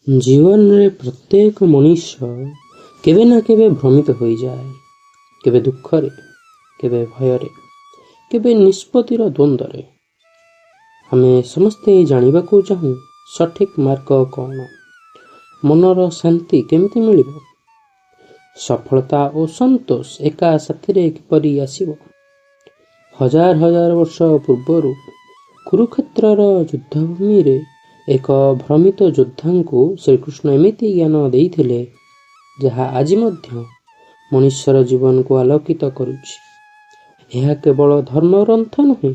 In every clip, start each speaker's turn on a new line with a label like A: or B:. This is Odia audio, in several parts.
A: ଜୀବନରେ ପ୍ରତ୍ୟେକ ମଣିଷ କେବେ ନା କେବେ ଭ୍ରମିତ ହୋଇଯାଏ। କେବେ ଦୁଃଖରେ, କେବେ ଭୟରେ, କେବେ ନିଷ୍ପତ୍ତିର ଦ୍ୱନ୍ଦ୍ୱରେ। ଆମେ ସମସ୍ତେ ଜାଣିବାକୁ ଚାହୁଁ, ସଠିକ୍ ମାର୍ଗ କ'ଣ, ମନର ଶାନ୍ତି କେମିତି ମିଳିବ, ସଫଳତା ଓ ସନ୍ତୋଷ ଏକା ସାଥିରେ କିପରି ଆସିବ। ହଜାର ହଜାର ବର୍ଷ ପୂର୍ବରୁ କୁରୁକ୍ଷେତ୍ରର ଯୁଦ୍ଧଭୂମିରେ ଏକ ଭ୍ରମିତ ଯୋଦ୍ଧାଙ୍କୁ ଶ୍ରୀକୃଷ୍ଣ ଏମିତି ଜ୍ଞାନ ଦେଇଥିଲେ, ଯାହା ଆଜି ମଧ୍ୟ ମଣିଷର ଜୀବନକୁ ଆଲୋକିତ କରୁଛି। ଏହା କେବଳ ଧର୍ମଗ୍ରନ୍ଥ ନୁହେଁ,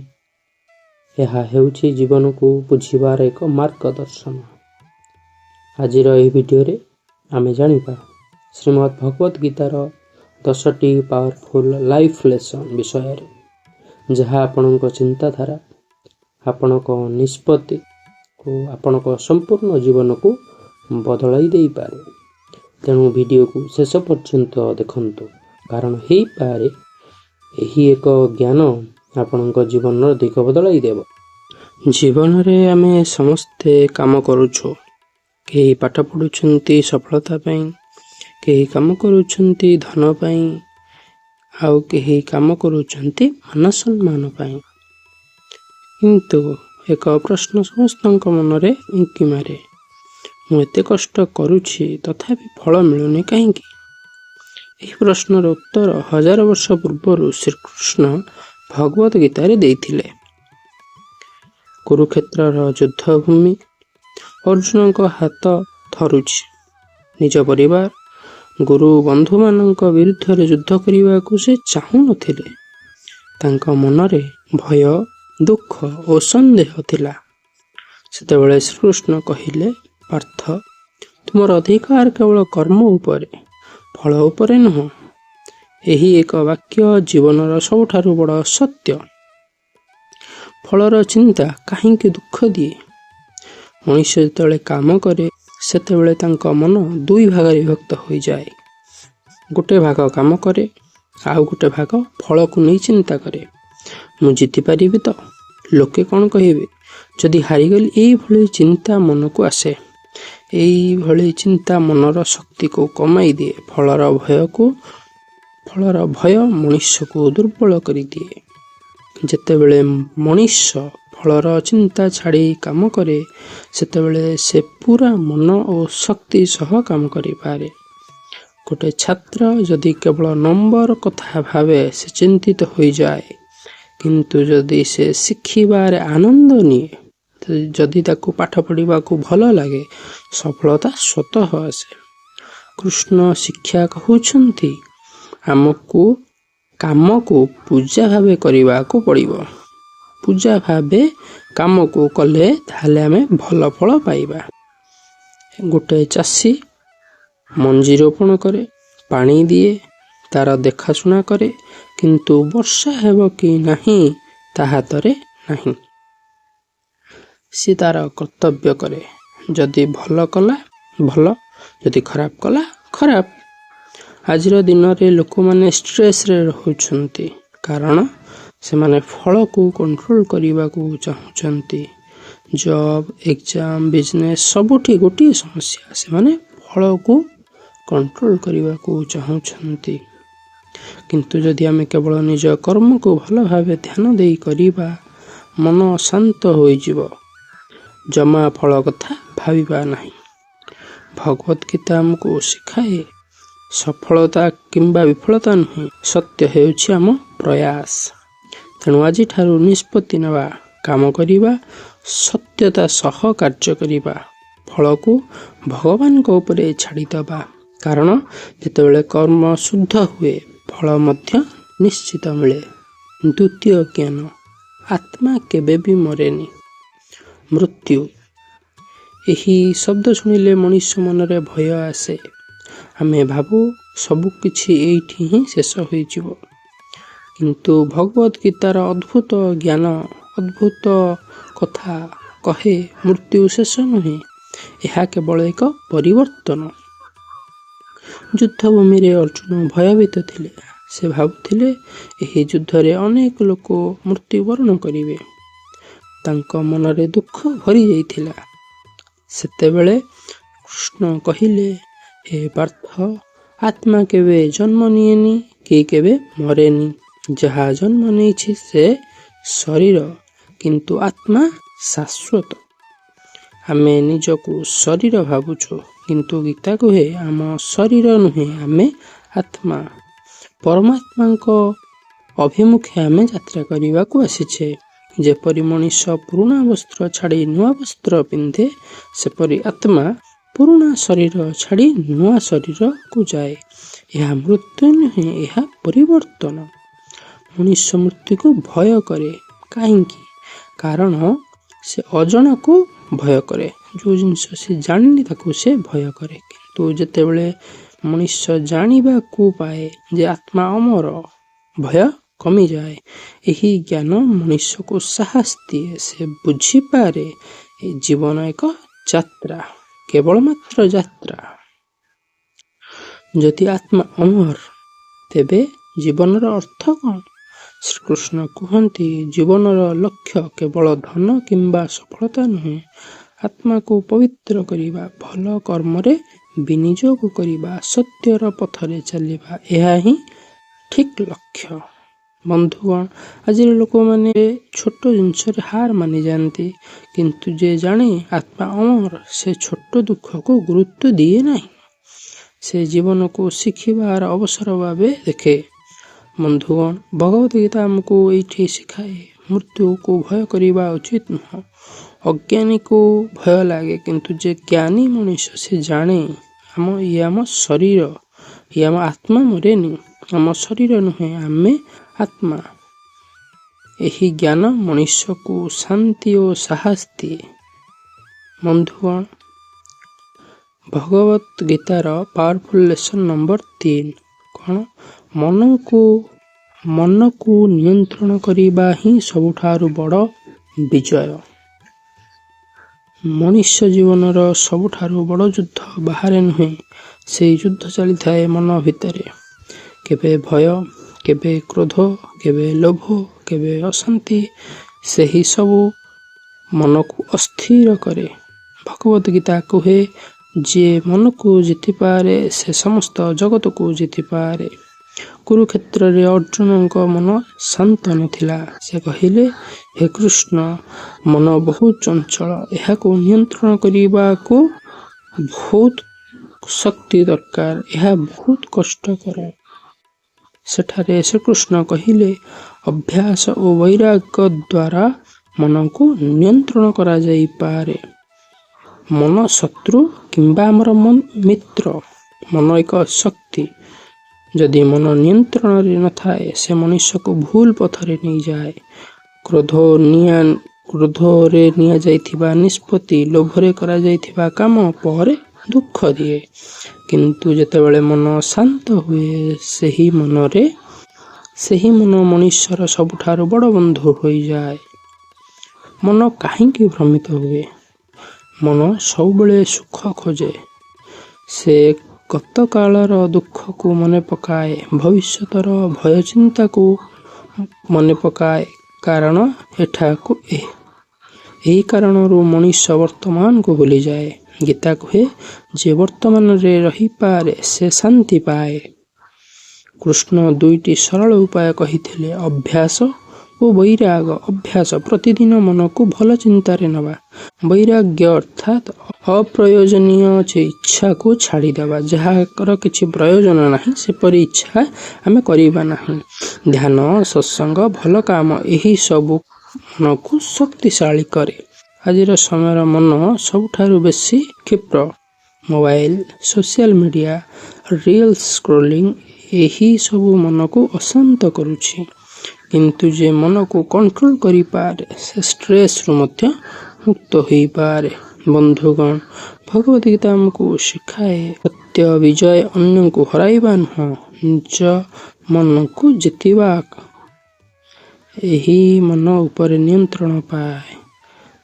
A: ଏହା ହେଉଛି ଜୀବନକୁ ବୁଝିବାର ଏକ ମାର୍ଗଦର୍ଶନ। ଆଜିର ଏହି ଭିଡ଼ିଓରେ ଆମେ ଜାଣିବା ଶ୍ରୀମଦ୍ ଭଗବତ ଗୀତାର 10ଟି ପାୱାରଫୁଲ୍ ଲାଇଫ୍ ଲେସନ୍ ବିଷୟରେ, ଯାହା ଆପଣଙ୍କ ଚିନ୍ତାଧାରା, ଆପଣଙ୍କ ନିଷ୍ପତ୍ତି ଓ ଆପଣଙ୍କ ସମ୍ପୂର୍ଣ୍ଣ ଜୀବନକୁ ବଦଳାଇ ଦେଇପାରେ। ତେଣୁ ଭିଡ଼ିଓକୁ ଶେଷ ପର୍ଯ୍ୟନ୍ତ ଦେଖନ୍ତୁ, କାରଣ ହେଇପାରେ ଏହି ଏକ ଜ୍ଞାନ ଆପଣଙ୍କ ଜୀବନର ଦିଗ ବଦଳାଇ ଦେବ। ଜୀବନରେ ଆମେ ସମସ୍ତେ କାମ କରୁଛୁ। କେହି ପାଠ ପଢ଼ୁଛନ୍ତି ସଫଳତା ପାଇଁ, କେହି କାମ କରୁଛନ୍ତି ଧନ ପାଇଁ, ଆଉ କେହି କାମ କରୁଛନ୍ତି ମାନ ସମ୍ମାନ ପାଇଁ। କିନ୍ତୁ ଏକ ପ୍ରଶ୍ନ ସମସ୍ତଙ୍କ ମନରେ ଉଙ୍କି ମାରେ, ମୁଁ ଏତେ କଷ୍ଟ କରୁଛି, ତଥାପି ଫଳ ମିଳୁନି କାହିଁକି? ଏହି ପ୍ରଶ୍ନର ଉତ୍ତର ହଜାର ବର୍ଷ ପୂର୍ବରୁ ଶ୍ରୀକୃଷ୍ଣ ଭଗବତ ଗୀତାରେ ଦେଇଥିଲେ। କୁରୁକ୍ଷେତ୍ରର ଯୁଦ୍ଧଭୂମି। ଅର୍ଜୁନଙ୍କ ହାତ ଥରୁଛି। ନିଜ ପରିବାର, ଗୁରୁ, ବନ୍ଧୁମାନଙ୍କ ବିରୁଦ୍ଧରେ ଯୁଦ୍ଧ କରିବାକୁ ସେ ଚାହୁଁନଥିଲେ। ତାଙ୍କ ମନରେ ଭୟ, ଦୁଃଖ ଓ ସନ୍ଦେହ ଥିଲା। ସେତେବେଳେ ଶ୍ରୀକୃଷ୍ଣ କହିଲେ, ପାର୍ଥ, ତୁମର ଅଧିକାର କେବଳ କର୍ମ ଉପରେ, ଫଳ ଉପରେ ନୁହଁ। ଏହି ଏକ ବାକ୍ୟ ଜୀବନର ସବୁଠାରୁ ବଡ଼ ସତ୍ୟ। ଫଳର ଚିନ୍ତା କାହିଁକି ଦୁଃଖ ଦିଏ? ମଣିଷ ଯେତେବେଳେ କାମ କରେ, ସେତେବେଳେ ତାଙ୍କ ମନ ଦୁଇ ଭାଗରେ ବିଭକ୍ତ ହୋଇଯାଏ। ଗୋଟେ ଭାଗ କାମ କରେ, ଆଉ ଗୋଟେ ଭାଗ ଫଳକୁ ନେଇ ଚିନ୍ତା କରେ। ମୁଁ ଜିତିପାରିବି ତ? ଲୋକେ କ'ଣ କହିବେ ଯଦି ହାରିଗଲି? ଏଇଭଳି ଚିନ୍ତା ମନକୁ ଆସେ। ଏଇଭଳି ଚିନ୍ତା ମନର ଶକ୍ତିକୁ କମାଇ ଦିଏ। ଫଳର ଭୟ ମଣିଷକୁ ଦୁର୍ବଳ କରିଦିଏ। ଯେତେବେଳେ ମଣିଷ ଫଳର ଚିନ୍ତା ଛାଡ଼ି କାମ କରେ, ସେତେବେଳେ ସେ ପୁରା ମନ ଓ ଶକ୍ତି ସହ କାମ କରିପାରେ। ଗୋଟେ ଛାତ୍ର ଯଦି କେବଳ ନମ୍ବର କଥା ଭାବେ, ସେ ଚିନ୍ତିତ ହୋଇଯାଏ। କିନ୍ତୁ ଯଦି ସେ ଶିଖିବାରେ ଆନନ୍ଦ ନିଏ, ଯଦି ତାକୁ ପାଠ ପଢ଼ିବାକୁ ଭଲ ଲାଗେ, ସଫଳତା ସ୍ୱତଃ ଆସେ। କୃଷ୍ଣ ଶିକ୍ଷା କହୁଛନ୍ତି, ଆମକୁ କାମକୁ ପୂଜା ଭାବେ କରିବାକୁ ପଡ଼ିବ। ପୂଜା ଭାବେ କାମକୁ କଲେ ତାହେଲେ ଆମେ ଭଲ ଫଳ ପାଇବା। ଗୋଟେ ଚାଷୀ ମଞ୍ଜି ରୋପଣ କରେ, ପାଣି ଦିଏ, ତାର ଦେଖାଶୁଣା କରେ, କିନ୍ତୁ ବର୍ଷା ହେବ କି ନାହିଁ ତା ହାତରେ ନାହିଁ। ସେ ତାର କର୍ତ୍ତବ୍ୟ କରେ। ଯଦି ଭଲ କଲା ଭଲ, ଯଦି ଖରାପ କଲା ଖରାପ। ଆଜିର ଦିନରେ ଲୋକମାନେ ଷ୍ଟ୍ରେସରେ ରହୁଛନ୍ତି, କାରଣ ସେମାନେ ଫଳକୁ କଣ୍ଟ୍ରୋଲ କରିବାକୁ ଚାହୁଁଛନ୍ତି। ଜବ୍, ଏକ୍ଜାମ, ବିଜନେସ୍, ସବୁଠି ଗୋଟିଏ ସମସ୍ୟା, ସେମାନେ ଫଳକୁ କଣ୍ଟ୍ରୋଲ କରିବାକୁ ଚାହୁଁଛନ୍ତି। କିନ୍ତୁ ଯଦି ଆମେ କେବଳ ନିଜ କର୍ମକୁ ଭଲ ଭାବେ ଧ୍ୟାନ ଦେଇ କରିବା, ମନ ଶାନ୍ତ ହୋଇଯିବ। ଜମା ଫଳ କଥା ଭାବିବା ନାହିଁ। ଭଗବତ ଗୀତା ଆମକୁ ଶିଖାଏ, ସଫଳତା କିମ୍ବା ବିଫଳତା ନୁହେଁ, ସତ୍ୟ ହେଉଛି ଆମ ପ୍ରୟାସ। ତେଣୁ ଆଜିଠାରୁ ନିଷ୍ପତ୍ତି ନେବା, କାମ କରିବା, ସତ୍ୟତା ସହ କାର୍ଯ୍ୟ କରିବା, ଫଳକୁ ଭଗବାନଙ୍କ ଉପରେ ଛାଡ଼ିଦେବା। କାରଣ ଯେତେବେଳେ କର୍ମ ଶୁଦ୍ଧ ହୁଏ, ଫଳ ମଧ୍ୟ ନିଶ୍ଚିତ ମିଳେ। ଦ୍ୱିତୀୟ ଜ୍ଞାନ, ଆତ୍ମା କେବେ ବି ମରେନି। ମୃତ୍ୟୁ, ଏହି ଶବ୍ଦ ଶୁଣିଲେ ମଣିଷ ମନରେ ଭୟ ଆସେ। ଆମେ ଭାବୁ ସବୁ କିଛି ଏଇଠି ହିଁ ଶେଷ ହୋଇଯିବ। କିନ୍ତୁ ଭଗବତ ଗୀତାର ଅଦ୍ଭୁତ ଜ୍ଞାନ, ଅଦ୍ଭୁତ କଥା କହେ, ମୃତ୍ୟୁ ଶେଷ ନୁହେଁ, ଏହା କେବଳ ଏକ ପରିବର୍ତ୍ତନ। ଯୁଦ୍ଧଭୂମିରେ ଅର୍ଜୁନ ଭୟଭୀତ ଥିଲେ। ସେ ଭାବୁଥିଲେ, ଏହି ଯୁଦ୍ଧରେ ଅନେକ ଲୋକ ମୃତ୍ୟୁବରଣ କରିବେ। ତାଙ୍କ ମନରେ ଦୁଃଖ ଭରି ଯାଇଥିଲା। ସେତେବେଳେ କୃଷ୍ଣ କହିଲେ, ହେ ପାର୍ଥ, ଆତ୍ମା କେବେ ଜନ୍ମ ନିଏନି କି କେବେ ମରେନି। ଯାହା ଜନ୍ମ ନେଇଛି ସେ ଶରୀର, କିନ୍ତୁ ଆତ୍ମା ଶାଶ୍ୱତ। ଆମେ ନିଜକୁ ଶରୀର ଭାବୁଛୁ, କିନ୍ତୁ ଗୀତା କୁହେ ଆମ ଶରୀର ନୁହେଁ, ଆମେ ଆତ୍ମା। ପରମାତ୍ମାଙ୍କ ଅଭିମୁଖେ ଆମେ ଯାତ୍ରା କରିବାକୁ ଆସିଛେ। ଯେପରି ମଣିଷ ପୁରୁଣା ବସ୍ତ୍ର ଛାଡ଼ି ନୂଆ ବସ୍ତ୍ର ପିନ୍ଧେ, ସେପରି ଆତ୍ମା ପୁରୁଣା ଶରୀର ଛାଡ଼ି ନୂଆ ଶରୀରକୁ ଯାଏ। ଏହା ମୃତ୍ୟୁ ନୁହେଁ, ଏହା ପରିବର୍ତ୍ତନ। ମଣିଷ ମୃତ୍ୟୁକୁ ଭୟ କରେ କାହିଁକି? କାରଣ ସେ ଅଜଣାକୁ ଭୟ କରେ। ଯେଉଁ ଜିନିଷ ସେ ଜାଣିନି, ତାକୁ ସେ ଭୟ କରେ। କିନ୍ତୁ ଯେତେବେଳେ ମଣିଷ ଜାଣିବାକୁ ପାଏ ଯେ ଆତ୍ମା ଅମର, ଭୟ କମିଯାଏ। ଏହି ଜ୍ଞାନ ମଣିଷକୁ ସାହସ ଦିଏ। ସେ ବୁଝିପାରେ ଏ ଜୀବନ ଏକ ଯାତ୍ରା, କେବଳ ମାତ୍ର ଯାତ୍ରା। ଯଦି ଆତ୍ମା ଅମର, ତେବେ ଜୀବନର ଅର୍ଥ କ'ଣ? ଶ୍ରୀକୃଷ୍ଣ କୁହନ୍ତି, ଜୀବନର ଲକ୍ଷ୍ୟ କେବଳ ଧନ କିମ୍ବା ସଫଳତା ନୁହେଁ। ଆତ୍ମାକୁ ପବିତ୍ର କରିବା, ଭଲ କର୍ମରେ ବିନିଯୋଗ କରିବା, ସତ୍ୟର ପଥରେ ଚାଲିବା, ଏହା ହିଁ ଠିକ୍ ଲକ୍ଷ୍ୟ। ବନ୍ଧୁଗଣ, ଆଜିର ଲୋକମାନେ ଛୋଟ ଜିନିଷରେ ହାର ମାନିଯାଆନ୍ତି, କିନ୍ତୁ ଯେ ଜାଣେ ଆତ୍ମା ଅମର, ସେ ଛୋଟ ଦୁଃଖକୁ ଗୁରୁତ୍ୱ ଦିଏ ନାହିଁ। ସେ ଜୀବନକୁ ଶିଖିବାର ଅବସର ଭାବେ ଦେଖେ। ବନ୍ଧୁଗଣ, ଭଗବତ ଗୀତା ଆମକୁ ଏଇଠି ଶିଖାଏ, ମୃତ୍ୟୁକୁ ଭୟ କରିବା ଉଚିତ ନୁହଁ। ଅଜ୍ଞାନୀକୁ ଭୟ ଲାଗେ, କିନ୍ତୁ ଯେ ଜ୍ଞାନୀ ମଣିଷ, ସେ ଜାଣେ ଇଏ ଆମ ଶରୀର, ଇଏ ଆମ ଆତ୍ମା ମରେନି। ଆମ ଶରୀର ନୁହେଁ, ଆମେ ଆତ୍ମା। ଏହି ଜ୍ଞାନ ମଣିଷକୁ ଶାନ୍ତି ଓ ସାହସ ଦିଏ। ବନ୍ଧୁଗଣ, ଭଗବତ ଗୀତାର ପାୱାରଫୁଲ୍ ଲେସନ୍ ନମ୍ବର 3 କ'ଣ? ମନକୁ ନିୟନ୍ତ୍ରଣ କରିବା ହିଁ ସବୁଠାରୁ ବଡ଼ ବିଜୟ। ମଣିଷ ଜୀବନର ସବୁଠାରୁ ବଡ଼ ଯୁଦ୍ଧ ବାହାରେ ନୁହେଁ, ସେଇ ଯୁଦ୍ଧ ଚାଲିଥାଏ ମନ ଭିତରେ। କେବେ ଭୟ, କେବେ କ୍ରୋଧ, କେବେ ଲୋଭ, କେବେ ଅଶାନ୍ତି, ସେହି ସବୁ ମନକୁ ଅସ୍ଥିର କରେ। ଭଗବତ ଗୀତା କୁହେ, ଯିଏ ମନକୁ ଜିତିପାରେ, ସେ ସମସ୍ତ ଜଗତକୁ ଜିତିପାରେ। କୁରୁକ୍ଷେତ୍ରରେ ଅର୍ଜୁନଙ୍କ ମନ ଶାନ୍ତ ନଥିଲା। ସେ କହିଲେ, ହେ କୃଷ୍ଣ, ମନ ବହୁତ ଚଞ୍ଚଳ, ଏହାକୁ ନିୟନ୍ତ୍ରଣ କରିବାକୁ ବହୁତ ଶକ୍ତି ଦରକାର, ଏହା ବହୁତ କଷ୍ଟକର। ସେଠାରେ ଶ୍ରୀକୃଷ୍ଣ କହିଲେ, ଅଭ୍ୟାସ ଓ ବୈରାଗ୍ୟ ଦ୍ୱାରା ମନକୁ ନିୟନ୍ତ୍ରଣ କରାଯାଇପାରେ। ମନ ଶତ୍ରୁ କିମ୍ବା ଆମର ମିତ୍ର। ମନ ଏକ ଶକ୍ତି। ଯଦି ମନ ନିୟନ୍ତ୍ରଣରେ ନଥାଏ, ସେ ମଣିଷକୁ ଭୁଲ ପଥରେ ନେଇଯାଏ। କ୍ରୋଧରେ ନିଆଯାଇଥିବା ନିଷ୍ପତ୍ତି, ଲୋଭରେ କରାଯାଇଥିବା କାମ ପରେ ଦୁଃଖ ଦିଏ। କିନ୍ତୁ ଯେତେବେଳେ ମନ ଶାନ୍ତ ହୁଏ, ସେହି ମନ ମଣିଷର ସବୁଠାରୁ ବଡ଼ ବନ୍ଧୁ ହୋଇଯାଏ। ମନ କାହିଁକି ଭ୍ରମିତ ହୁଏ? ମନ ସବୁବେଳେ ସୁଖ ଖୋଜେ। ସେ ଗତକାଳର ଦୁଃଖକୁ ମନେ ପକାଏ, ଭବିଷ୍ୟତର ଭୟ ଚିନ୍ତାକୁ ମନେ ପକାଏ। କାରଣ ଏଠାକୁ ଏହି କାରଣରୁ ମଣିଷ ବର୍ତ୍ତମାନକୁ ଭୁଲିଯାଏ। ଗୀତା କୁହେ, ଯେ ବର୍ତ୍ତମାନରେ ରହିପାରେ, ସେ ଶାନ୍ତି ପାଏ। କୃଷ୍ଣ ଦୁଇଟି ସରଳ ଉପାୟ କହିଥିଲେ, ଅଭ୍ୟାସ ଓ ବୈରାଗ। ଅଭ୍ୟାସ, ପ୍ରତିଦିନ ମନକୁ ଭଲ ଚିନ୍ତାରେ ନେବା। ବୈରାଗ୍ୟ ଅର୍ଥାତ୍ ଅପ୍ରୟୋଜନୀୟ ଇଚ୍ଛାକୁ ଛାଡ଼ିଦେବା। ଯାହାର କିଛି ପ୍ରୟୋଜନ ନାହିଁ, ସେପରି ଇଚ୍ଛା ଆମେ କରିବା ନାହିଁ। ଧ୍ୟାନ, ସତ୍ସଙ୍ଗ, ଭଲ କାମ, ଏହି ସବୁ ମନକୁ ଶକ୍ତିଶାଳୀ କରେ। ଆଜିର ସମୟର ମନ ସବୁଠାରୁ ବେଶୀ କ୍ଷିପ୍ର। Mobile, social media, reels scrolling, ଏହି ସବୁ ମନକୁ ଅଶାନ୍ତ କରୁଛି। କିନ୍ତୁ ଯେ ମନକୁ କଣ୍ଟ୍ରୋଲ କରିପାରେ, ସେ ଷ୍ଟ୍ରେସରୁ ମଧ୍ୟ ମୁକ୍ତ ହୋଇପାରେ। ବନ୍ଧୁଗଣ, ଭଗବତ ଗୀତା ଆମକୁ ଶିଖାଏ, ସତ୍ୟ ବିଜୟ ଅନ୍ୟକୁ ହରାଇବା ନୁହଁ, ନିଜ ମନକୁ ଜିତିବା। ଏହି ମନ ଉପରେ ନିୟନ୍ତ୍ରଣ ପାଏ।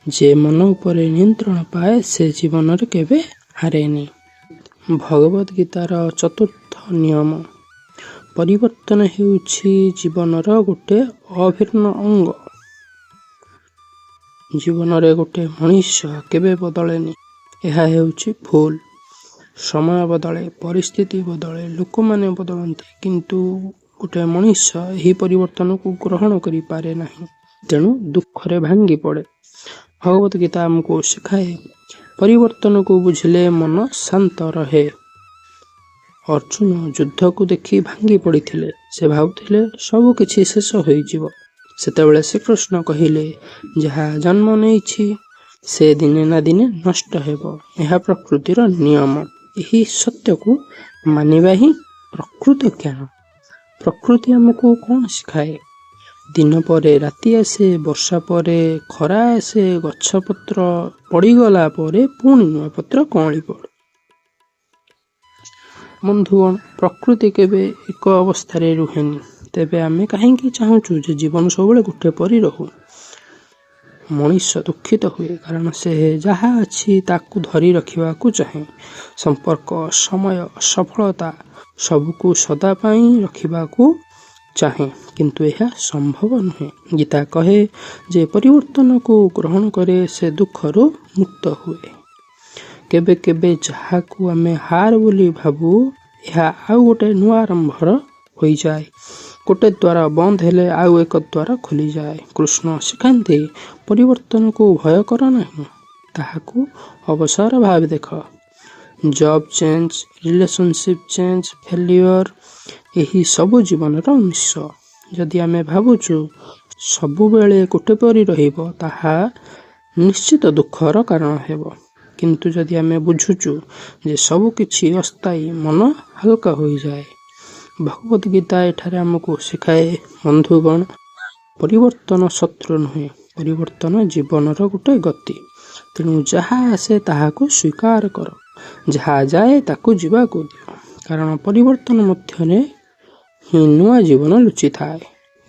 A: ଯେ ମନ ଉପରେ ନିୟନ୍ତ୍ରଣ ପାଏ, ସେ ଜୀବନରେ କେବେ ହାରେନି। ଭଗବତ ଗୀତାର ଚତୁର୍ଥ ନିୟମ, ପରିବର୍ତ୍ତନ ହେଉଛି ଜୀବନର ଗୋଟେ ଅଭିନ୍ନ ଅଙ୍ଗ। ଜୀବନରେ ଗୋଟେ ମଣିଷ କେବେ ବଦଳେନି, ଏହା ହେଉଛି ଭୁଲ। ସମୟ ବଦଳେ, ପରିସ୍ଥିତି ବଦଳେ, ଲୋକମାନେ ବଦଳନ୍ତି, କିନ୍ତୁ ଗୋଟେ ମଣିଷ ଏହି ପରିବର୍ତ୍ତନକୁ ଗ୍ରହଣ କରିପାରେ ନାହିଁ, ତେଣୁ ଦୁଃଖରେ ଭାଙ୍ଗି ପଡ଼େ। ଭଗବତ ଗୀତା ଆମକୁ ଶିଖାଏ, ପରିବର୍ତ୍ତନକୁ ବୁଝିଲେ ମନ ଶାନ୍ତ ରହେ। ଅର୍ଜୁନ ଯୁଦ୍ଧକୁ ଦେଖି ଭାଙ୍ଗି ପଡ଼ିଥିଲେ। ସେ ଭାବୁଥିଲେ ସବୁ କିଛି ଶେଷ ହୋଇଯିବ। ସେତେବେଳେ ଶ୍ରୀକୃଷ୍ଣ କହିଲେ, ଯାହା ଜନ୍ମ ନେଇଛି ସେ ଦିନେ ନା ଦିନେ ନଷ୍ଟ ହେବ, ଏହା ପ୍ରକୃତିର ନିୟମ। ଏହି ସତ୍ୟକୁ ମାନିବା ହିଁ ପ୍ରକୃତ ଜ୍ଞାନ। ପ୍ରକୃତି ଆମକୁ କ'ଣ ଶିଖାଏ? ଦିନ ପରେ ରାତି ଆସେ, ବର୍ଷା ପରେ ଖରା ଆସେ, ଗଛ ପତ୍ର ପଡ଼ିଗଲା ପରେ ପୁଣି ନୂଆ ପତ୍ର କଅଁଳି ପଡ଼େ। ବନ୍ଧୁଗଣ, ପ୍ରକୃତି କେବେ ଏକ ଅବସ୍ଥାରେ ରୁହେନି। ତେବେ ଆମେ କାହିଁକି ଚାହୁଁଛୁ ଯେ ଜୀବନ ସବୁବେଳେ ଗୋଟେ ପରି ରହୁ? ମଣିଷ ଦୁଃଖିତ ହୁଏ କାରଣ ସେ ଯାହା ଅଛି ତାକୁ ଧରି ରଖିବାକୁ ଚାହେଁ। ସମ୍ପର୍କ, ସମୟ, ସଫଳତା ସବୁକୁ ସଦା ପାଇଁ ରଖିବାକୁ ଚାହେଁ, କିନ୍ତୁ ଏହା ସମ୍ଭବ ନୁହେଁ। ଗୀତା କହେ, ଯେ ପରିବର୍ତ୍ତନକୁ ଗ୍ରହଣ କରେ ସେ ଦୁଃଖରୁ ମୁକ୍ତ ହୁଏ। କେବେ କେବେ ଯାହାକୁ ଆମେ ହାର ବୋଲି ଭାବୁ, ଏହା ଆଉ ଗୋଟେ ନୂଆ ଆରମ୍ଭର ହୋଇଯାଏ। ଗୋଟେ ଦ୍ୱାର ବନ୍ଦ ହେଲେ ଆଉ ଏକ ଦ୍ୱାର ଖୋଲିଯାଏ। କୃଷ୍ଣ ଶିଖାନ୍ତି, ପରିବର୍ତ୍ତନକୁ ଭୟ କର ନାହିଁ, ତାହାକୁ ଅବସର ଭାବେ ଦେଖ। Job change, relationship change, failure, ଏହି ସବୁ ଜୀବନର ଅଂଶ। ଯଦି ଆମେ ଭାବୁଛୁ ସବୁବେଳେ ଗୋଟେ ପରି ରହିବ, ତାହା ନିଶ୍ଚିତ ଦୁଃଖର କାରଣ ହେବ। କିନ୍ତୁ ଯଦି ଆମେ ବୁଝୁଛୁ ଯେ ସବୁ କିଛି ଅସ୍ଥାୟୀ, ମନ ହାଲୁକା ହୋଇଯାଏ। ଭଗବତ ଗୀତା ଏଠାରେ ଆମକୁ ଶିଖାଏ, ବନ୍ଧୁଗଣ, ପରିବର୍ତ୍ତନ ଶତ୍ରୁ ନୁହେଁ, ପରିବର୍ତ୍ତନ ଜୀବନର ଗୋଟେ ଗତି। ତେଣୁ ଯାହା ଆସେ ତାହାକୁ ସ୍ୱୀକାର କର, ଯାହା ଯାଏ ତାକୁ ଯିବାକୁ ଦିଅ, କାରଣ ପରିବର୍ତ୍ତନ ମଧ୍ୟରେ ହିଁ ନୂଆ ଜୀବନ ଲୁଚିଥାଏ।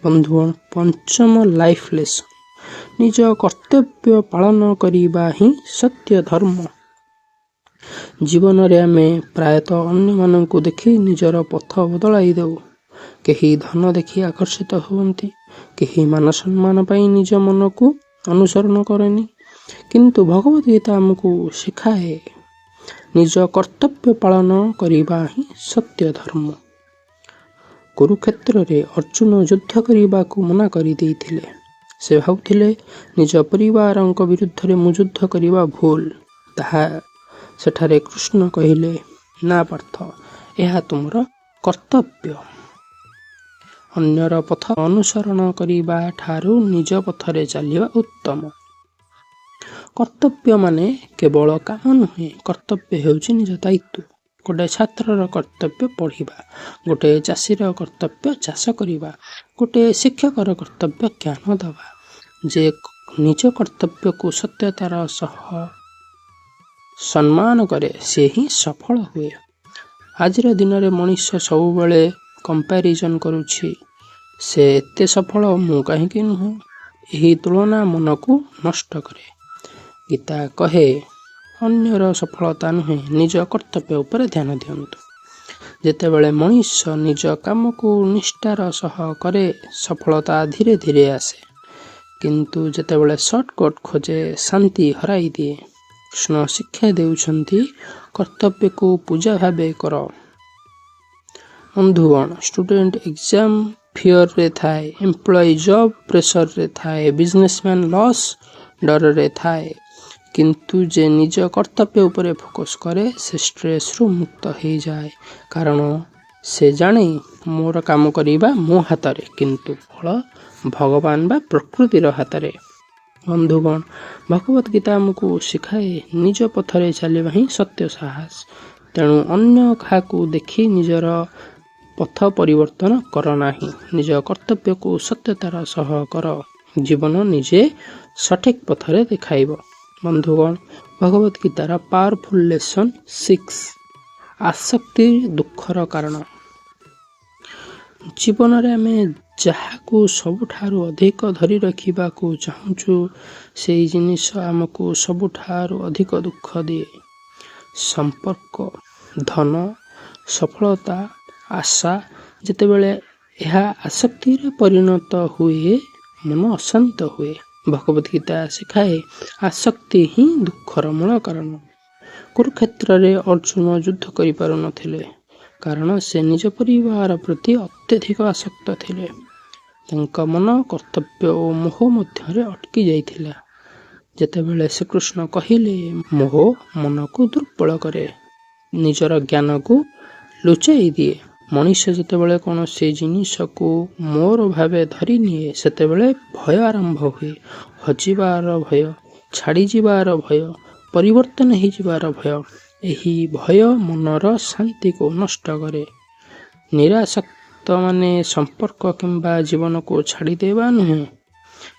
A: ବନ୍ଧୁଗଣ, ପଞ୍ଚମ ଲାଇଫ୍ ଲେସନ୍, ନିଜ କର୍ତ୍ତବ୍ୟ ପାଳନ କରିବା ହିଁ ସତ୍ୟ ଧର୍ମ। ଜୀବନରେ ଆମେ ପ୍ରାୟତଃ ଅନ୍ୟମାନଙ୍କୁ ଦେଖି ନିଜର ପଥ ବଦଳାଇ ଦେଉ। କେହି ଧନ ଦେଖି ଆକର୍ଷିତ ହୁଅନ୍ତି, କେହି ମାନ ସମ୍ମାନ ପାଇଁ ନିଜ ମନକୁ ଅନୁସରଣ କରେନି। କିନ୍ତୁ ଭଗବତ ଗୀତା ଆମକୁ ଶିଖାଏ, ନିଜ କର୍ତ୍ତବ୍ୟ ପାଳନ କରିବା ହିଁ ସତ୍ୟ ଧର୍ମ। କୁରୁକ୍ଷେତ୍ରରେ ଅର୍ଜୁନ ଯୁଦ୍ଧ କରିବାକୁ ମନା କରିଦେଇଥିଲେ। ସେ ଭାବୁଥିଲେ, ନିଜ ପରିବାରଙ୍କ ବିରୁଦ୍ଧରେ ମୁଁ ଯୁଦ୍ଧ କରିବା ଭୁଲ। ତାହା ସେଠାରେ କୃଷ୍ଣ କହିଲେ, ନା ପାର୍ଥ, ଏହା ତୁମର କର୍ତ୍ତବ୍ୟ। ଅନ୍ୟର ପଥ ଅନୁସରଣ କରିବା ଠାରୁ ନିଜ ପଥରେ ଚାଲିବା ଉତ୍ତମ। କର୍ତ୍ତବ୍ୟ ମାନେ କେବଳ କାମ ନୁହେଁ, କର୍ତ୍ତବ୍ୟ ହେଉଛି ନିଜ ଦାୟିତ୍ୱ। ଗୋଟେ ଛାତ୍ରର କର୍ତ୍ତବ୍ୟ ପଢ଼ିବା, ଗୋଟେ ଚାଷୀର କର୍ତ୍ତବ୍ୟ ଚାଷ କରିବା, ଗୋଟେ ଶିକ୍ଷକର କର୍ତ୍ତବ୍ୟ ଜ୍ଞାନ ଦେବା। ଯେ ନିଜ କର୍ତ୍ତବ୍ୟକୁ ସତ୍ୟତାର ସହ ସମ୍ମାନ କରେ, ସେ ହିଁ ସଫଳ ହୁଏ। ଆଜିର ଦିନରେ ମଣିଷ ସବୁବେଳେ କମ୍ପାରିଜନ୍ କରୁଛି। ସେ ଏତେ ସଫଳ, ମୁଁ କାହିଁକି ନୁହେଁ? ଏହି ତୁଳନା ମନକୁ ନଷ୍ଟ କରେ। ଗୀତା କହେ, ଅନ୍ୟର ସଫଳତା ନୁହେଁ, ନିଜ କର୍ତ୍ତବ୍ୟ ଉପରେ ଧ୍ୟାନ ଦିଅନ୍ତୁ। ଯେତେବେଳେ ମଣିଷ ନିଜ କାମକୁ ନିଷ୍ଠାର ସହ କରେ, ସଫଳତା ଧୀରେ ଧୀରେ ଆସେ। କିନ୍ତୁ ଯେତେବେଳେ ସର୍ଟକଟ୍ ଖୋଜେ, ଶାନ୍ତି ହରାଇ ଦିଏ। କୃଷ୍ଣ ଶିକ୍ଷା ଦେଉଛନ୍ତି, କର୍ତ୍ତବ୍ୟକୁ ପୂଜା ଭାବେ କର। ବନ୍ଧୁଗଣ, ଷ୍ଟୁଡେଣ୍ଟ ଏକ୍ଜାମ୍ ଫିୟରରେ ଥାଏ, ଏମ୍ପ୍ଲୟି ଜବ୍ ପ୍ରେସରରେ ଥାଏ, ବିଜନେସମ୍ୟାନ୍ ଲସ୍ ଡରରେ ଥାଏ। କିନ୍ତୁ ଯେ ନିଜ କର୍ତ୍ତବ୍ୟ ଉପରେ ଫୋକସ୍ କରେ, ସେ ଷ୍ଟ୍ରେସ୍ରୁ ମୁକ୍ତ ହେଇଯାଏ, କାରଣ ସେ ଜାଣେ ମୋର କାମ କରିବା ମୋ ହାତରେ, କିନ୍ତୁ ଫଳ ଭଗବାନ ବା ପ୍ରକୃତିର ହାତରେ। ବନ୍ଧୁଗଣ, ଭଗବତ ଗୀତା ଆମକୁ ଶିଖାଏ, ନିଜ ପଥରେ ଚାଲିବା ହିଁ ସତ୍ୟ ସାହସ। ତେଣୁ ଅନ୍ୟ କାହାକୁ ଦେଖି ନିଜର ପଥ ପରିବର୍ତ୍ତନ କର ନାହିଁ। ନିଜ କର୍ତ୍ତବ୍ୟକୁ ସତ୍ୟତାର ସହ କର, ଜୀବନ ନିଜେ ସଠିକ୍ ପଥରେ ଦେଖାଇବ। ବନ୍ଧୁଗଣ, ଭଗବତ ଗୀତାର ପାୱାରଫୁଲ୍ ଲେସନ୍ 6, ଆସକ୍ତି ଦୁଃଖର କାରଣ। ଜୀବନରେ ଆମେ ଯାହାକୁ ସବୁଠାରୁ ଅଧିକ ଧରି ରଖିବାକୁ ଚାହୁଁଛୁ, ସେଇ ଜିନିଷ ଆମକୁ ସବୁଠାରୁ ଅଧିକ ଦୁଃଖ ଦିଏ। ସମ୍ପର୍କ, ଧନ, ସଫଳତା, ଆଶା, ଯେତେବେଳେ ଏହା ଆସକ୍ତିରେ ପରିଣତ ହୁଏ, ମନ ଅଶାନ୍ତ ହୁଏ। ଭଗବତ ଗୀତା ଶିଖାଏ, ଆସକ୍ତି ହିଁ ଦୁଃଖର ମୂଳ କାରଣ। କୁରୁକ୍ଷେତ୍ରରେ ଅର୍ଜୁନ ଯୁଦ୍ଧ କରିପାରୁନଥିଲେ, କାରଣ ସେ ନିଜ ପରିବାର ପ୍ରତି ଅତ୍ୟଧିକ ଆସକ୍ତ ଥିଲେ। ତାଙ୍କ ମନ କର୍ତ୍ତବ୍ୟ ଓ ମୋହ ମଧ୍ୟରେ ଅଟକି ଯାଇଥିଲା। ଯେତେବେଳେ ଶ୍ରୀକୃଷ୍ଣ କହିଲେ, ମୋହ ମନକୁ ଦୁର୍ବଳ କରେ, ନିଜର ଜ୍ଞାନକୁ ଲୁଚାଇ ଦିଏ। ମଣିଷ ଯେତେବେଳେ କୌଣସି ଜିନିଷକୁ ମୋର ଭାବେ ଧରିନିଏ, ସେତେବେଳେ ଭୟ ଆରମ୍ଭ ହୁଏ। ହଜିବାର ଭୟ, ଛାଡ଼ିଯିବାର ଭୟ, ପରିବର୍ତ୍ତନ ହେଇଯିବାର ଭୟ। ଏହି ଭୟ ମନର ଶାନ୍ତିକୁ ନଷ୍ଟ କରେ। ନିରାସକ୍ତ ମାନେ ସମ୍ପର୍କ କିମ୍ବା ଜୀବନକୁ ଛାଡ଼ିଦେବା ନୁହେଁ।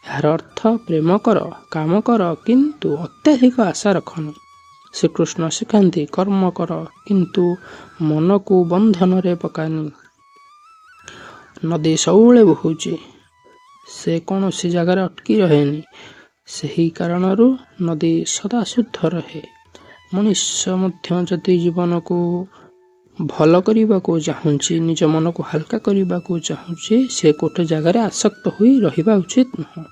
A: ଏହାର ଅର୍ଥ ପ୍ରେମ କର, କାମ କର, କିନ୍ତୁ ଅତ୍ୟଧିକ ଆଶା ରଖନି। ଶ୍ରୀକୃଷ୍ଣ ଶିଖାନ୍ତି, କର୍ମ କର, କିନ୍ତୁ ମନକୁ ବନ୍ଧନରେ ପକାନି। ନଦୀ ସବୁବେଳେ ବହୁଛି, ସେ କୌଣସି ଜାଗାରେ ଅଟକି ରହେନି। ସେହି କାରଣରୁ ନଦୀ ସଦା ଶୁଦ୍ଧ ରହେ। ମଣିଷ ମଧ୍ୟ ଯଦି ଜୀବନକୁ ଭଲ କରିବାକୁ ଚାହୁଁଛି, ନିଜ ମନକୁ ହାଲକା କରିବାକୁ ଚାହୁଁଛି, ସେ ଗୋଟେ ଜାଗାରେ ଆସକ୍ତ ହୋଇ ରହିବା ଉଚିତ ନୁହଁ।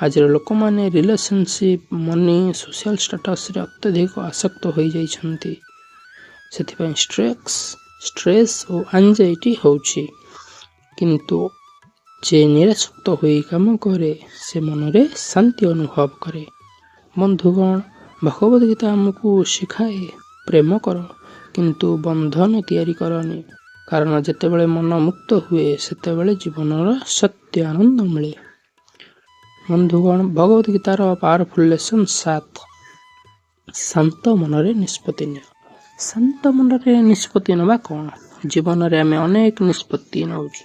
A: ଆଜିର ଲୋକମାନେ ରିଲେସନସିପ୍, ମନି, ସୋସିଆଲ ଷ୍ଟାଟସରେ ଅତ୍ୟଧିକ ଆସକ୍ତ ହୋଇଯାଇଛନ୍ତି। ସେଥିପାଇଁ ଷ୍ଟ୍ରେସ୍ ଓ ଆଞ୍ଜାଇଟି ହେଉଛି। କିନ୍ତୁ ଯେ ନିରାସକ୍ତ ହୋଇ କାମ କରେ, ସେ ମନରେ ଶାନ୍ତି ଅନୁଭବ କରେ। ବନ୍ଧୁଗଣ, ଭଗବତ ଗୀତା ଆମକୁ ଶିଖାଏ, ପ୍ରେମ କର, କିନ୍ତୁ ବନ୍ଧନ ତିଆରି କରନି। କାରଣ ଯେତେବେଳେ ମନ ମୁକ୍ତ ହୁଏ, ସେତେବେଳେ ଜୀବନର ସତ୍ୟ ଆନନ୍ଦ ମିଳେ। ବନ୍ଧୁଗଣ, ଭଗବତ ଗୀତାର ପାୱାରଫୁଲ୍ ଲେସନ୍ 7, ଶାନ୍ତ ମନରେ ନିଷ୍ପତ୍ତି ନିଅ। ଶାନ୍ତ ମନରେ ନିଷ୍ପତ୍ତି ନେବା କ'ଣ? ଜୀବନରେ ଆମେ ଅନେକ ନିଷ୍ପତ୍ତି ନେଉଛୁ,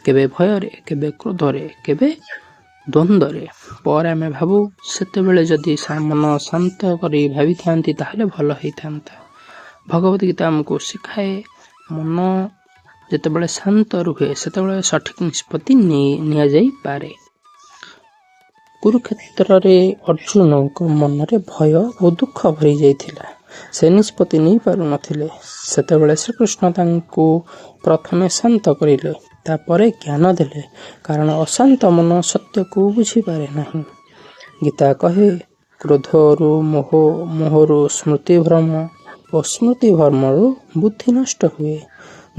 A: କେବେ ଭୟରେ, କେବେ କ୍ରୋଧରେ, କେବେ ଦ୍ୱନ୍ଦ୍ୱରେ। ପରେ ଆମେ ଭାବୁ, ସେତେବେଳେ ଯଦି ମନ ଶାନ୍ତ କରି ଭାବିଥାନ୍ତି ତାହେଲେ ଭଲ ହେଇଥାନ୍ତା। ଭଗବତ ଗୀତା ଆମକୁ ଶିଖାଏ, ମନ ଯେତେବେଳେ ଶାନ୍ତ ରୁହେ ସେତେବେଳେ ସଠିକ୍ ନିଷ୍ପତ୍ତି ନିଆଯାଇପାରେ। କୁରୁକ୍ଷେତ୍ରରେ ଅର୍ଜୁନଙ୍କ ମନରେ ଭୟ ଓ ଦୁଃଖ ଭରି ଯାଇଥିଲା। ସେ ନିଷ୍ପତ୍ତି ନେଇପାରୁନଥିଲେ। ସେତେବେଳେ ଶ୍ରୀକୃଷ୍ଣ ତାଙ୍କୁ ପ୍ରଥମେ ଶାନ୍ତ କରିଲେ, ତାପରେ ଜ୍ଞାନ ଦେଲେ, କାରଣ ଅଶାନ୍ତ ମନ ସତ୍ୟକୁ ବୁଝିପାରେ ନାହିଁ। ଗୀତା କହେ, କ୍ରୋଧରୁ ମୋହ, ମୋହରୁ ସ୍ମୃତିଭ୍ରମ ଓ ସ୍ମୃତିଭ୍ରମରୁ ବୁଦ୍ଧି ନଷ୍ଟ ହୁଏ।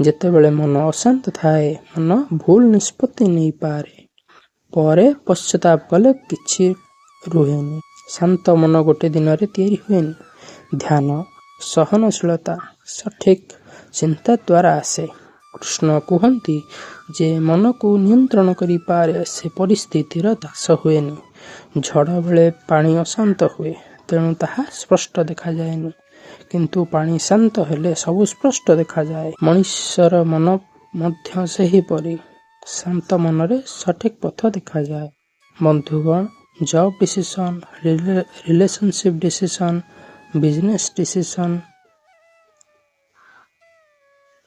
A: ଯେତେବେଳେ ମନ ଅଶାନ୍ତ ଥାଏ, ମନ ଭୁଲ ନିଷ୍ପତ୍ତି ନେଇପାରେ। ପରେ ପଶ୍ଚାତାପ କଲେ କିଛି ରୁହେନି। ଶାନ୍ତ ମନ ଗୋଟେ ଦିନରେ ତିଆରି ହୁଏନି। ଧ୍ୟାନ, ସହନଶୀଳତା, ସଠିକ୍ ଚିନ୍ତା ଦ୍ୱାରା ଆସେ। କୃଷ୍ଣ କୁହନ୍ତି, ଯେ ମନକୁ ନିୟନ୍ତ୍ରଣ କରିପାରେ ସେ ପରିସ୍ଥିତିର ଦାସ ହୁଏନି। ଝଡ଼ ବେଳେ ପାଣି ଅଶାନ୍ତ ହୁଏ, ତେଣୁ ତାହା ସ୍ପଷ୍ଟ ଦେଖାଯାଏନି। କିନ୍ତୁ ପାଣି ଶାନ୍ତ ହେଲେ ସବୁ ସ୍ପଷ୍ଟ ଦେଖାଯାଏ। ମଣିଷର ମନ ମଧ୍ୟ ସେହିପରି। ଶାନ୍ତ ମନରେ ସଠିକ୍ ପଥ ଦେଖାଯାଏ। ବନ୍ଧୁଗଣ, job decision, relationship decision, business decision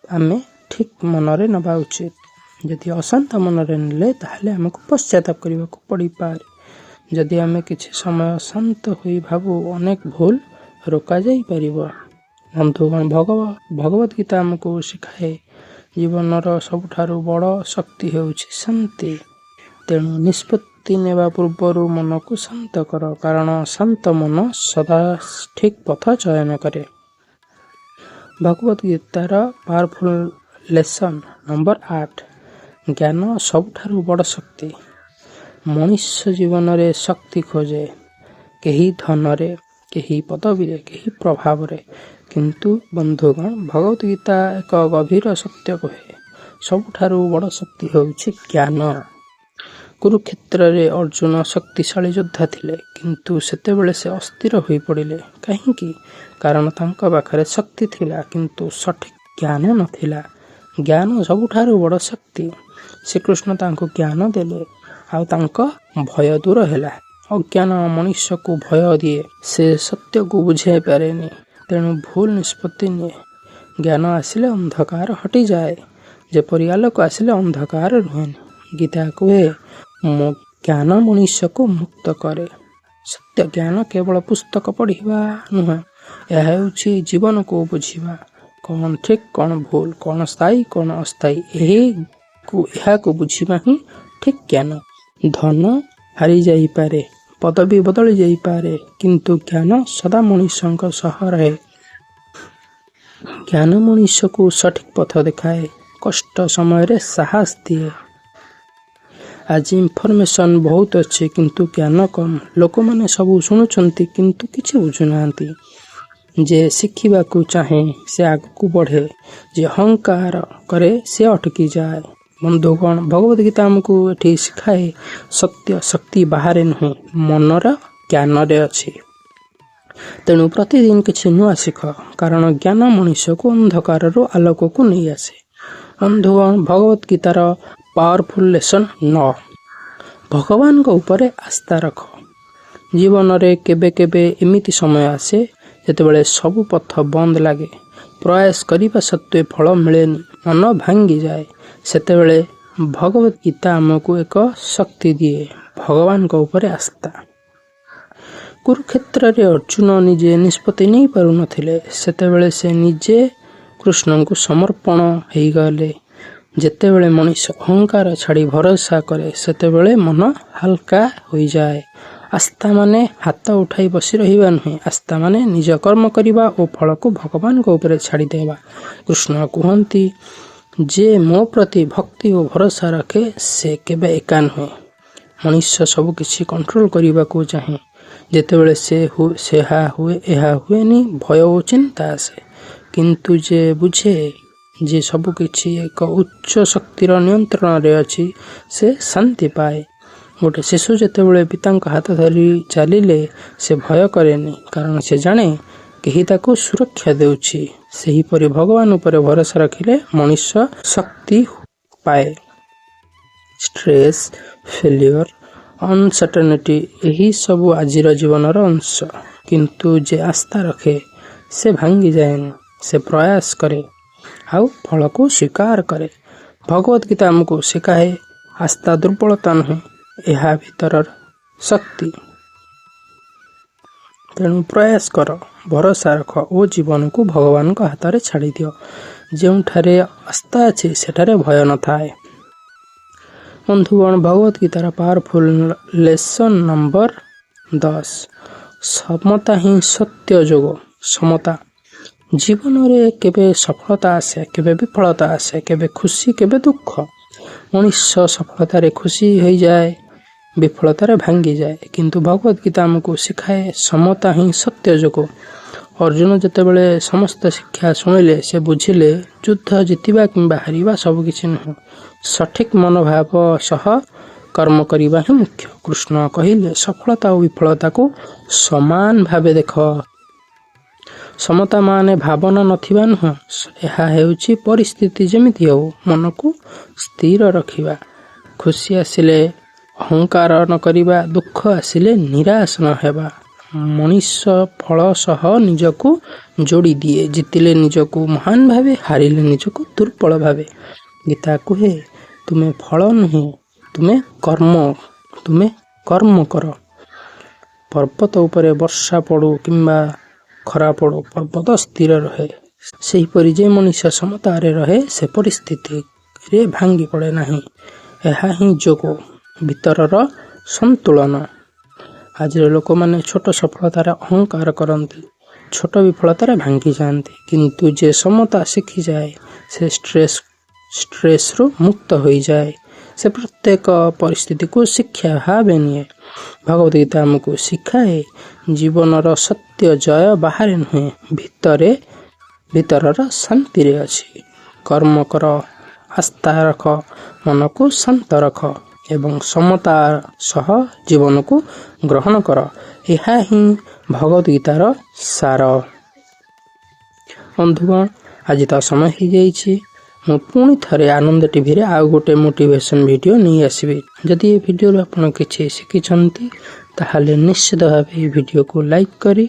A: ଆମେ ଠିକ୍ ମନରେ ନେବା ଉଚିତ। ଯଦି ଅଶାନ୍ତ ମନରେ ନେଲେ ତାହେଲେ ଆମକୁ ପଶ୍ଚାତାପ କରିବାକୁ ପଡ଼ିପାରେ। ଯଦି ଆମେ କିଛି ସମୟ ଶାନ୍ତ ହୋଇ ଭାବୁ, ଅନେକ ଭୁଲ ରୋକାଯାଇପାରିବ। ବନ୍ଧୁଗଣ, ଭଗବତ ଗୀତା ଆମକୁ ଶିଖାଏ, ଜୀବନର ସବୁଠାରୁ ବଡ଼ ଶକ୍ତି ହେଉଛି ଶାନ୍ତି। ତେଣୁ ନିଷ୍ପତ୍ତି ନେବା ପୂର୍ବରୁ ମନକୁ ଶାନ୍ତ କର, କାରଣ ଶାନ୍ତ ମନ ସଦା ଠିକ୍ ପଥ ଚୟନ କରେ। ଭଗବତ ଗୀତାର ପାୱାରଫୁଲ୍ ଲେସନ୍ ନମ୍ବର 8, ଜ୍ଞାନ ସବୁଠାରୁ ବଡ଼ ଶକ୍ତି। ମଣିଷ ଜୀବନରେ ଶକ୍ତି ଖୋଜେ, କେହି ଧନରେ, କେହି ପଦବୀରେ, କେହି ପ୍ରଭାବରେ। କିନ୍ତୁ ବନ୍ଧୁଗଣ, ଭଗବତ ଗୀତା ଏକ ଗଭୀର ସତ୍ୟ କହେ, ସବୁଠାରୁ ବଡ଼ ଶକ୍ତି ହେଉଛି ଜ୍ଞାନ। କୁରୁକ୍ଷେତ୍ରରେ ଅର୍ଜୁନ ଶକ୍ତିଶାଳୀ ଯୋଦ୍ଧା ଥିଲେ, କିନ୍ତୁ ସେତେବେଳେ ସେ ଅସ୍ଥିର ହୋଇପଡ଼ିଲେ। କାହିଁକି? କାରଣ ତାଙ୍କ ପାଖରେ ଶକ୍ତି ଥିଲା, କିନ୍ତୁ ସଠିକ୍ ଜ୍ଞାନ ନଥିଲା। ଜ୍ଞାନ ସବୁଠାରୁ ବଡ଼ ଶକ୍ତି। ଶ୍ରୀକୃଷ୍ଣ ତାଙ୍କୁ ଜ୍ଞାନ ଦେଲେ ଆଉ ତାଙ୍କ ଭୟ ଦୂର ହେଲା। ଅଜ୍ଞାନ ମଣିଷକୁ ଭୟ ଦିଏ। ସେ ସତ୍ୟକୁ ବୁଝାଇ ପାରେନି, ତେଣୁ ଭୁଲ ନିଷ୍ପତ୍ତି ନିଏ। ଜ୍ଞାନ ଆସିଲେ ଅନ୍ଧକାର ହଟିଯାଏ, ଯେପରି ଆଲୋକ ଆସିଲେ ଅନ୍ଧକାର ରୁହେନି। ଗୀତା କୁହେ, ମୋ ଜ୍ଞାନ ମଣିଷକୁ ମୁକ୍ତ କରେ। ସତ୍ୟ ଜ୍ଞାନ କେବଳ ପୁସ୍ତକ ପଢ଼ିବା ନୁହେଁ, ଏହା ହେଉଛି ଜୀବନକୁ ବୁଝିବା। କ'ଣ ଠିକ୍, କ'ଣ ଭୁଲ, କ'ଣ ସ୍ଥାୟୀ, କ'ଣ ଅସ୍ଥାୟୀ, ଏହାକୁ ବୁଝିବା ହିଁ ଠିକ୍ ଜ୍ଞାନ। ଧନ ହାରିଯାଇପାରେ, ପଦବୀ ବଦଳି ଯାଇପାରେ, କିନ୍ତୁ ଜ୍ଞାନ ସଦା ମଣିଷଙ୍କ ସହ ରହେ। ଜ୍ଞାନ ମଣିଷକୁ ସଠିକ୍ ପଥ ଦେଖାଏ, କଷ୍ଟ ସମୟରେ ସାହସ ଦିଏ। ଆଜି ଇନଫର୍ମେସନ୍ ବହୁତ ଅଛି, କିନ୍ତୁ ଜ୍ଞାନ କମ୍। ଲୋକମାନେ ସବୁ ଶୁଣୁଛନ୍ତି, କିନ୍ତୁ କିଛି ବୁଝୁନାହାନ୍ତି। ଯେ ଶିଖିବାକୁ ଚାହେଁ, ସେ ଆଗକୁ ବଢ଼େ। ଯେ ଅହଙ୍କାର କରେ, ସେ ଅଟକି ଯାଏ। ବନ୍ଧୁଗଣ, ଭଗବତ ଗୀତା ଆମକୁ ଏଠି ଶିଖାଏ, ସତ୍ୟ ଶକ୍ତି ବାହାରେ ନୁହେଁ, ମନର ଜ୍ଞାନରେ ଅଛି। ତେଣୁ ପ୍ରତିଦିନ କିଛି ନୂଆ ଶିଖ, କାରଣ ଜ୍ଞାନ ମଣିଷକୁ ଅନ୍ଧକାରରୁ ଆଲୋକକୁ ନେଇ ଆସେ। ବନ୍ଧୁଗଣ, ଭଗବତ ଗୀତାର ପାୱାରଫୁଲ୍ ଲେସନ୍ 9, ଭଗବାନଙ୍କ ଉପରେ ଆସ୍ଥା ରଖ। ଜୀବନରେ କେବେ କେବେ ଏମିତି ସମୟ ଆସେ, ଯେତେବେଳେ ସବୁ ପଥ ବନ୍ଦ ଲାଗେ। ପ୍ରୟାସ କରିବା ସତ୍ତ୍ୱେ ଫଳ ମିଳେନି, ମନ ଭାଙ୍ଗିଯାଏ। ସେତେବେଳେ ଭଗବତ ଗୀତା ଆମକୁ ଏକ ଶକ୍ତି ଦିଏ, ଭଗବାନଙ୍କ ଉପରେ ଆସ୍ଥା। କୁରୁକ୍ଷେତ୍ରରେ ଅର୍ଜୁନ ନିଜେ ନିଷ୍ପତ୍ତି ନେଇପାରୁନଥିଲେ। ସେତେବେଳେ ସେ ନିଜେ କୃଷ୍ଣଙ୍କୁ ସମର୍ପଣ ହେଇଗଲେ। ଯେତେବେଳେ ମଣିଷ ଅହଙ୍କାର ଛାଡ଼ି ଭରସା କରେ, ସେତେବେଳେ ମନ ହାଲକା ହୋଇଯାଏ। ଆସ୍ଥା ମାନେ ହାତ ଉଠାଇ ବସି ରହିବା ନୁହେଁ। ଆସ୍ଥା ମାନେ ନିଜ କର୍ମ କରିବା ଓ ଫଳକୁ ଭଗବାନଙ୍କ ଉପରେ ଛାଡ଼ିଦେବା। କୃଷ୍ଣ କୁହନ୍ତି, ଯେ ମୋ ପ୍ରତି ଭକ୍ତି ଓ ଭରସା ରଖେ, ସେ କେବେ ଏକା ନୁହେଁ। ମଣିଷ ସବୁକିଛି କଣ୍ଟ୍ରୋଲ କରିବାକୁ ଚାହେଁ। ଯେତେବେଳେ ସେ ସେହା ହୁଏ, ଏହା ହୁଏନି, ଭୟ ଓ ଚିନ୍ତା ଆସେ। କିନ୍ତୁ ଯେ ବୁଝେ ଯେ ସବୁକିଛି ଏକ ଉଚ୍ଚ ଶକ୍ତିର ନିୟନ୍ତ୍ରଣରେ ଅଛି, ସେ ଶାନ୍ତି ପାଏ। ଗୋଟେ ଶିଶୁ ଯେତେବେଳେ ପିତାଙ୍କ ହାତ ଧରି ଚାଲିଲେ, ସେ ଭୟ କରେନି, କାରଣ ସେ ଜାଣେ କେହି ତାକୁ ସୁରକ୍ଷା ଦେଉଛି। ସେହିପରି ଭଗବାନ ଉପରେ ଭରସା ରଖିଲେ ମଣିଷ ଶକ୍ତି ପାଏ। ଷ୍ଟ୍ରେସ୍, ଫେଲିଓର, ଅନସର୍ଟନିଟି, ଏହି ସବୁ ଆଜିର ଜୀବନର ଅଂଶ। କିନ୍ତୁ ଯେ ଆସ୍ଥା ରଖେ, ସେ ଭାଙ୍ଗି ଯାଏନି। ସେ ପ୍ରୟାସ କରେ ଆଉ ଫଳକୁ ସ୍ୱୀକାର କରେ। ଭଗବତ ଗୀତା ଆମକୁ ଶିଖାଏ, ଆସ୍ଥା ଦୁର୍ବଳତା ନୁହେଁ, ଏହା ଭିତରର ଶକ୍ତି। ତେଣୁ ପ୍ରୟାସ କର, ଭରସା ରଖ ଓ ଜୀବନକୁ ଭଗବାନଙ୍କ ହାତରେ ଛାଡ଼ିଦିଅ। ଯେଉଁଠାରେ ଆସ୍ଥା ଅଛି, ସେଠାରେ ଭୟ ନଥାଏ। ବନ୍ଧୁଗଣ, ଭଗବତ ଗୀତାର ପାୱାରଫୁଲ୍ ଲେସନ୍ ନମ୍ବର 10, ସମତା ହିଁ ସତ୍ୟ ଯୋଗ। ସମତା। ଜୀବନରେ କେବେ ସଫଳତା ଆସେ, କେବେ ବିଫଳତା ଆସେ, କେବେ ଖୁସି, କେବେ ଦୁଃଖ। ମଣିଷ ସଫଳତାରେ ଖୁସି ହୋଇଯାଏ, ବିଫଳତାରେ ଭାଙ୍ଗିଯାଏ। କିନ୍ତୁ ଭଗବତ ଗୀତା ଆମକୁ ଶିଖାଏ, ସମତା ହିଁ ସତ୍ୟ ଯୋଗ। ଅର୍ଜୁନ ଯେତେବେଳେ ସମସ୍ତ ଶିକ୍ଷା ଶୁଣିଲେ, ସେ ବୁଝିଲେ, ଯୁଦ୍ଧ ଜିତିବା କିମ୍ବା ହାରିବା ସବୁକିଛି ନୁହେଁ, ସଠିକ୍ ମନୋଭାବ ସହ କର୍ମ କରିବା ହିଁ ମୁଖ୍ୟ। କୃଷ୍ଣ କହିଲେ, ସଫଳତା ଓ ବିଫଳତାକୁ ସମାନ ଭାବେ ଦେଖ। ସମତା ମାନେ ଭାବନା ନଥିବା ନୁହଁ। ଏହା ହେଉଛି ପରିସ୍ଥିତି ଯେମିତି ହେଉ, ମନକୁ ସ୍ଥିର ରଖିବା। ଖୁସି ଆସିଲେ ଅହଙ୍କାର ନ କରିବା, ଦୁଃଖ ଆସିଲେ ନିରାଶ ନ ହେବା। ମଣିଷ ଫଳ ସହ ନିଜକୁ ଯୋଡ଼ି ଦିଏ। ଜିତିଲେ ନିଜକୁ ମହାନ ଭାବେ, ହାରିଲେ ନିଜକୁ ଦୁର୍ବଳ ଭାବେ। ଗୀତା କୁହେ, ତୁମେ ଫଳ ନୁହେଁ, ତୁମେ କର୍ମ। ତୁମେ କର୍ମ କର। ପର୍ବତ ଉପରେ ବର୍ଷା ପଡ଼ୁ କିମ୍ବା ଖରା ପଡ଼ୁ, ପର୍ବତ ସ୍ଥିର ରହେ। ସେହିପରି ଯେ ମଣିଷ ସମତାରେ ରହେ, ସେ ପରିସ୍ଥିତିରେ ଭାଙ୍ଗି ପଡ଼େ ନାହିଁ। ଏହା ହିଁ ଯୋଗ, ଭିତରର ସନ୍ତୁଳନ। ଆଜିର ଲୋକମାନେ ଛୋଟ ସଫଳତାରେ ଅହଙ୍କାର କରନ୍ତି, ଛୋଟ ବିଫଳତାରେ ଭାଙ୍ଗି ଯାଆନ୍ତି। କିନ୍ତୁ ଯେ ସମତା ଶିଖିଯାଏ, ସେ ଷ୍ଟ୍ରେସ୍ରୁ ମୁକ୍ତ ହୋଇଯାଏ। ସେ ପ୍ରତ୍ୟେକ ପରିସ୍ଥିତିକୁ ଶିକ୍ଷା ଭାବେ ନିଏ। ଭଗବତ ଗୀତା ଆମକୁ ଶିଖାଏ, ଜୀବନର ସତ୍ୟ ଜୟ ବାହାରେ ନୁହେଁ, ଭିତରେ, ଭିତରର ଶାନ୍ତିରେ ଅଛି। କର୍ମ କର, ଆସ୍ଥା ରଖ, ମନକୁ ଶାନ୍ତ ରଖ ଏବଂ ସମତା ସହ ଜୀବନକୁ ଗ୍ରହଣ କର। ଏହା ହିଁ ଭଗବତ ଗୀତାର ସାର। ବନ୍ଧୁଗଣ, ଆଜି ତ ସମୟ ହେଇଯାଇଛି। ମୁଁ ପୁଣି ଥରେ ଆନନ୍ଦ ଟିଭିରେ ଆଉ ଗୋଟେ ମୋଟିଭେସନ୍ ଭିଡ଼ିଓ ନେଇ ଆସିବି। ଯଦି ଏ ଭିଡ଼ିଓରୁ ଆପଣ କିଛି ଶିଖିଛନ୍ତି, ତାହେଲେ ନିଶ୍ଚିତ ଭାବେ ଏହି ଭିଡ଼ିଓକୁ ଲାଇକ୍ କରି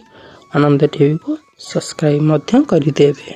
A: ଆନନ୍ଦ ଟିଭିକୁ ସବସ୍କ୍ରାଇବ୍ ମଧ୍ୟ କରିଦେବେ।